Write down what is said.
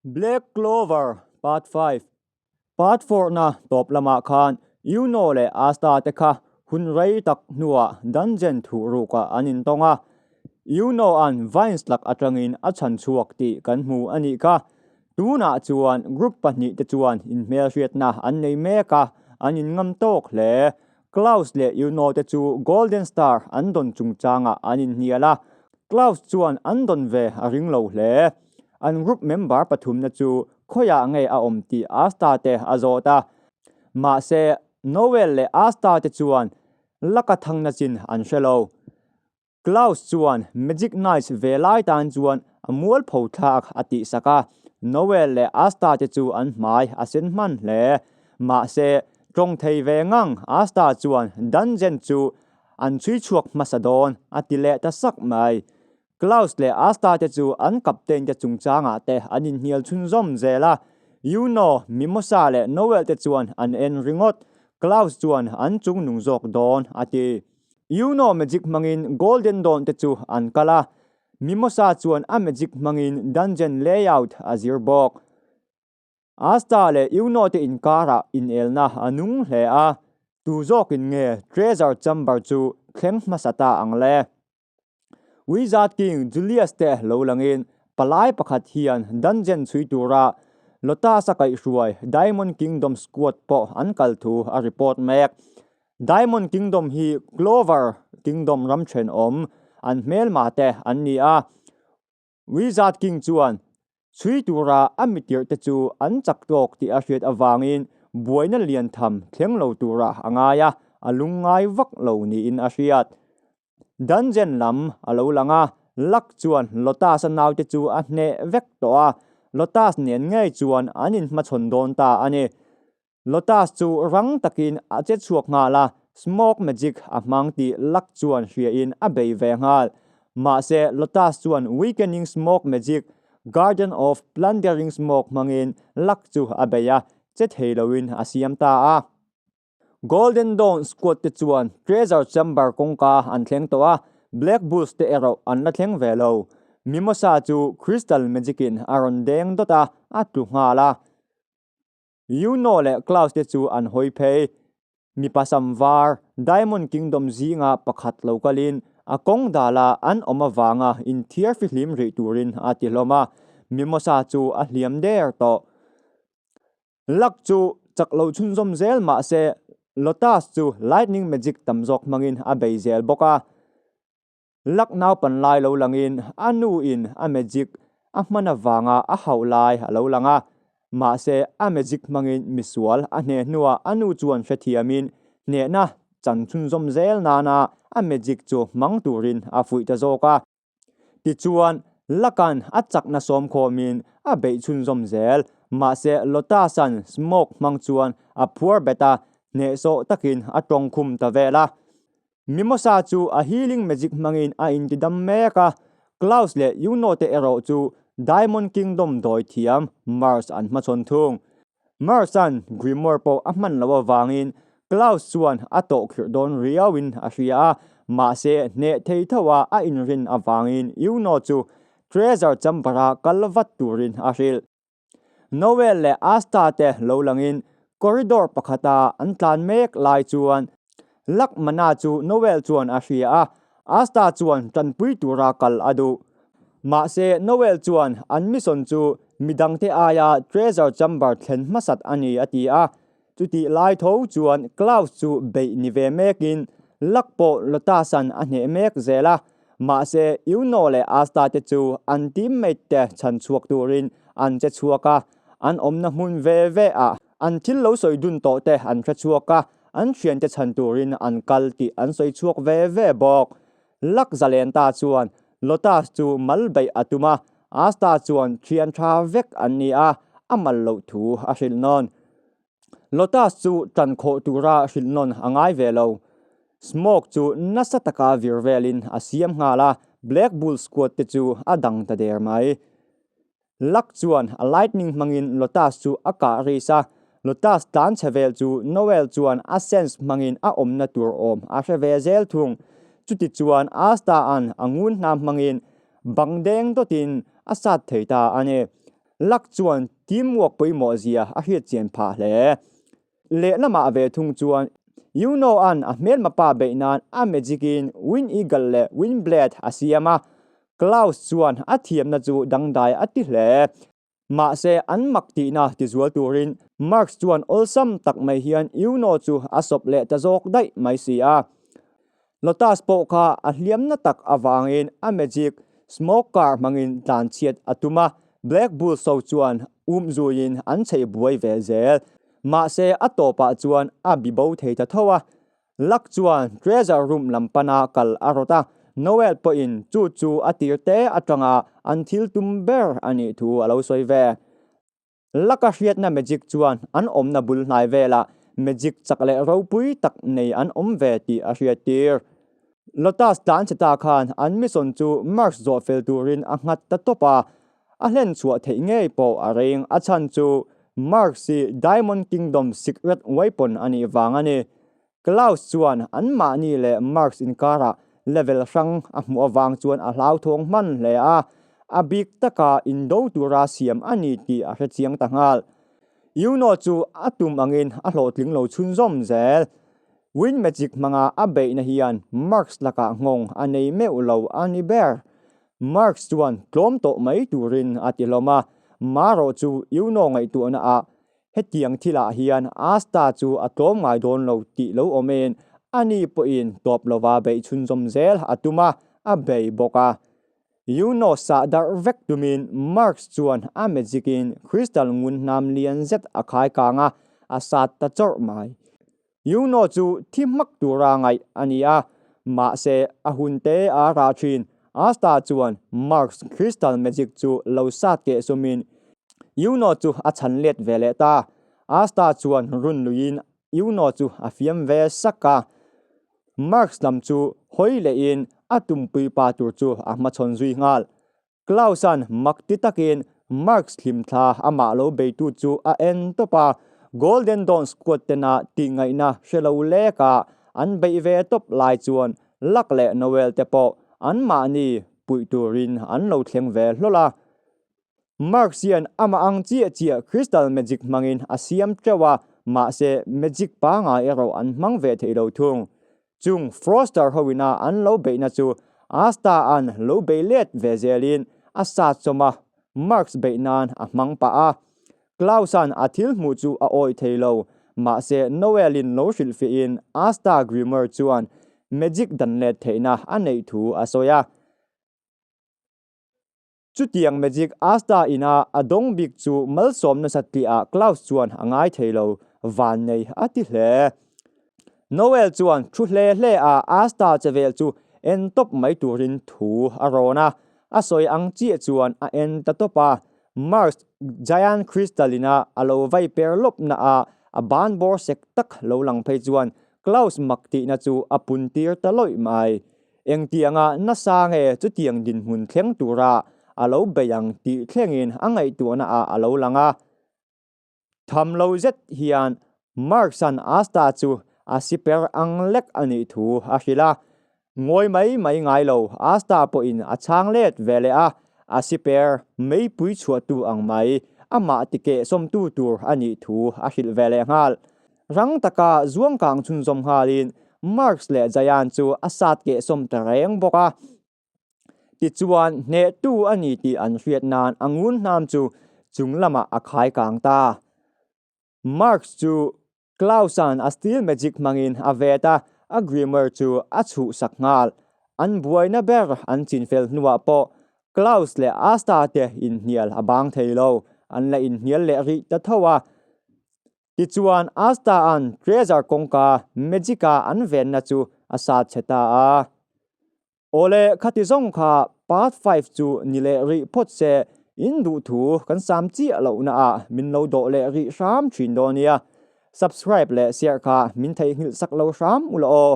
Black Clover Part 5 Part 4 na tawp lamah khan Yuno leh Asta te kha hun rei tak hnuah dungeon thuh rukah an intawng a. Yuno an Vines lak atangin a chhan chhuak tih kan hmu a nih kha. Tunah chuan group pahnihte chuan inhmelhriatna an nei mek a, an inngam tawk hle. Klaus leh Yuno te chu Golden Star an dawn chungchangah an inhnial a, Klaus chuan an dawn ve a ring lo hle. An group member pathumna chu khawiah nge a awm tih Asta te a zawt a. Mahse, Noel leh Asta te chuan laka thangna chin an hre lo. Klaus chuan Magic Knights ve lai tan chuan a mualpho thlak a tihsak a, Noel leh Asta te chu an hmai a sen hman hle. Mahse, tawng thei ve ngang Asta chuan dungeon chu an chhui chhuak hmasa dawn a ti leh ta sak mai. Klaus leh Asta te chu an captain te chungchangah te an inhnial chhunzawm zel a, Yuno, Mimosa leh Noel te chuan an en ringawt. Klaus chuan an chungnung zawk dawn a ti. Yuno magic hmangin Golden Dawn te chu an kal a, Mimosa chuan a magic hmangin dungeon layout a zir bawk. Asta leh Yuno te inkarah inelna a nung hle a, tu zawkin nge treasure chamber chu thleng hmasa ta ang le? Wizard King Julius te lo langin palai pakhat hian dungeon chhui tura Lotus a kaihhruai Diamond Kingdom squad pawh an kal thu a report mek. Diamond Kingdom hi Clover Kingdom ram thenawm an hmelma te an ni a. Wizard King chuan chhui tura a mitirh te chu an chak tawk tih a hriat avangin buaina lian tham thleng lo tura a ngai a, a lungngai vak lo niin a hriat. Dungeon lam a lo lang a, Luck chuan Lotus-a naute chu a hneh vek tawh a, Lotus nen ngei chuan an inhmachhawn dawn ta a ni. Lotus chu rang takin a che chhuak nghal a, smoke magic a hmang tih Luck chuan hriain a bei ve nghal. Mahse, Lotus chuan weakening smoke magic, Garden of Plundering Smoke hmangin Luck chu a bei a, che thei loin a siam ta a. Golden Dawn squad te chuan Treasure Chamber kawngka an thleng tawh a, Black Bulls te erawh an la thleng ve lo. Mimosa chu Crystal Magic in a rawn deng dawt a, a tlu nghal a. Yuno leh Klaus te chu an hawi phei. Mipa sam var, Diamond Kingdom zinga pakhat lo kalin a kawng dala an awm avanga inthiar fihlim rih turin a ti hlawm a, Mimosa chu a hliam der tawh. Luck chu chak lo chhunzawm zel mah se Lotus chu Lightning Magic tam zawk hmangin a bei zel bawk a. Luck naupan lai lo langin a nu in a magic a hman avanga a hauh lai a lo lang a. Mahse a magic hmangin misual a hneh hnuah a nu chuan hrethiamin hnehna chan chhunzawm zel nana a magic chu hmang turin a fuih ta zawk a. Tichuan, Lakan a chakna sawmkhawmin a beih chhunzawm zel. Mahse, Lotus-a'n smoke hmang chuan a phuar bet a, hnehsawh takin a tawng khum ta vel a. Mimosa chu a healing magic hmangin a intidam mek a, Klaus leh Yuno te erawh chu Diamond Kingdom dawi thiam Mars an hmachhawn thung. Mars-a'n Grimoire pawh a hman loh avangin Klaus chuan a tawhkhirh dawn riauin a hria a, mahse hneh thei thoa a inrin avangin Yuno chu Treasure Chamber-a kal vat turin a hrilh. Noel leh Asta te lo langin corridor pakhata an tlan mek lai chuan Lakmana chu Noel chuan a hria a, Asta chuan tanpui tura kal a duh. Mahse, Noel chuan an mission chu midangte aia treasure chamber thlen hmasat a ni a ti a. Chutih lai tho chuan Klaus chu beih ni ve mekin Luck pawh Lotus-a'n a hneh mek zel a. Mahse, Yuno leh Asta te chu an teammate te chhan chhuak turin an che chhuak a, an awmna hmun ve ve ah an thil lo sawi dun tawh te an hre chhuak a, an thiante chhan turin an kal tih an sawi chhuak ve ve bawk. Luck zalen ta chuan Lotus chu mal beih a tum a, Asta chuan thian tha vek an ni a, a mal loh thu a hrilh nawn. Lotus chu tan khawh tura hrilh nawn a ngai ve lo. Smoke chu nasa taka vir velin a siam nghal a, Black Bull squad te chu a dang ta der mai. Luck chuan a lightning hmangin Lotus chu a kah ris a, Lotus tlan chhe vel chu Noel chuan a sense hmangin a awmna tur awm a hre ve zel thung. Chuti chuan Asta-a'n a ngun hna hmangin bang deng dawtin a sat thei ta a ni. Luck chuan teamwork pawimawh zia a hriatchian phah hle. Lehlamah ve thung chuan Yuno-a'n a hmelma pa beih nan a magic-in Wind Eagle leh Wind Blade a siam a, Klaus chuan a thiamna chu dangdai a ti hle. Mahse, an mak tihna tizual turin Marx chuan awlsam tak mai hian Yuno chu a sawp leh ta zawk daih mai si a. Lotus pawh kha a hliamna tak avangin a magic smoke car hmangin tlanchhiat a tum a, Black Bulls ho chuan um zuiin an chheih buai ve zel. Mahse a tawpah chuan a bi bo thei ta tho a. Luck chuan treasure room lam pana kal a rawt a, Noel pawhin chu chu a tir te atanga an thil tum ber a nih thu a lo sawi ve. Laka hriatna magic chuan an awmna bul hnai velah magic chak leh ropui tak nei an awm ve tih a hriattir. Lotus tlan che ta khan an mission chu Mars zawh fel turin a nghat ta tawp a, a hlen chhuah theih ngei pawh a reng. A chhan chu Mars hi Diamond Kingdom secret weapon a nih vang a ni. Klaus chuan anmahni leh Marx inkarah level hrang a hmuh avang chuan a hlauthawng hman hle a, a bik taka indo tura siam a ni tih a hre chiang ta nghal. Yuno chu a tum angin a hlawhtling lo chhunzawm zel. Wind magic hmanga a beihna hian Marx lakah nghawng a nei meuh lo a ni ber. Marx chuan tlawm tawh mai turin a ti hlawm a, marawh chu Yuno ngaihtuahna ah Hetiang thilah hian Asta chu a tlawm ngai dawn lo tih lo awmin ani pawhin tawp lova beih chhunzawm zel a tum a, a bei bawk a. Yuno sah darh vek tumin Marx chuan a magic-in crystal ngun hnam lian zet a khai kang a, a sat ta chawrh mai. Yuno chu thi hmak tura ngaih a ni a, mahse a hun te a rah thin. Asta chuan Marx crystal magic chu lo sat keh sumin Yuno chu a chhan let ve leh ta. Asta chuan run luiin Yuno chu a fiam ve sak a. Marx lam chu hawi lehin a tumpui pa tur chu a hmachhawn zui nghal. Klaus-a'n mak ti takin Marx hlimthla amah lo beitu chu a en tawp a, Golden Dawn squad tena tihngaihna hre lo leka an beih ve tawp lai chuan Luck leh Noel te pawh anmahni puih turin an lo thleng ve hlawl a. Marx hian amah ang chiah chiah Crystal Magic hmangin a siam teuh a, mahse magic pangai erawh an hmang ve thei lo thung. Chung Froster hoina an lo beihna chu Asta-a'n lo bei let ve zelin a sat sawm a, Marx beih nan a hmang pah a. Klaus-a'n a thil hmuh chu a awih thei lo, mahse Noel-in lo hrilhfiahin Asta Grimmer chuan magic dan let theihna a neih thu a sawi a. Chutiang magic Asta ina a dawng bik chu malsawm nasa tihah Klaus chuan a ngai thei lo, vannei a ti hle. Noel chuan thu hle hle a Asta che vel chu en tawp mai turin thu a rawn a, a sawi ang chiah chuan a en ta tawp a. Mars Giant Crystal ina a lo vai per lawp na a, a ban bawr sek tak lo lang phei chuan Klaus mak tihna chu a pun tir ta lawih mai. Engtianga nasa nge chutiang dinhmun thleng tura a lo bei ang tih thlengin a ngaihtuahna ah a lo lang a. Tham lo zet hian Marx-a'n Asta chu a siper ang lek a nih thu a hrilh a. Ngawi mai mai ngai lo Asta pawhin a chhang let ve leh a, a siper meipui chhuahtu ang mai amah tikehsawmtu tur a nih thu a hrilh ve leh nghal. Rang taka zuangkang chhunzawm nghalin Marx leh Jayan chu a sat kehsawm ta reng bawk a. Tichuan, hnehtu a ni tih an hriat nan a ngun hnam chu chung lamah a khai kang ta. Marx chu Klaus-a'n a steel magic hmangin a vet a, a Grimmer chu a chhuhsak nghal. An buaina ber an chinfel hnuah pawh Klaus leh Asta te inhnial a bang thei lo, an la inhnial leh rih ta tho a. Tichuan, Asta-a'n treasure kawngka magic-a an venna chu a sat chhe ta a. Awle, khati zawng kha part 5 chu ni leh rih phawt se, in duh thu kan sam chiah lohna ah min lo dawh leh rih hram thin dawn nia. Subscribe leh share kha min theihnghilh sak lo hram ula aw.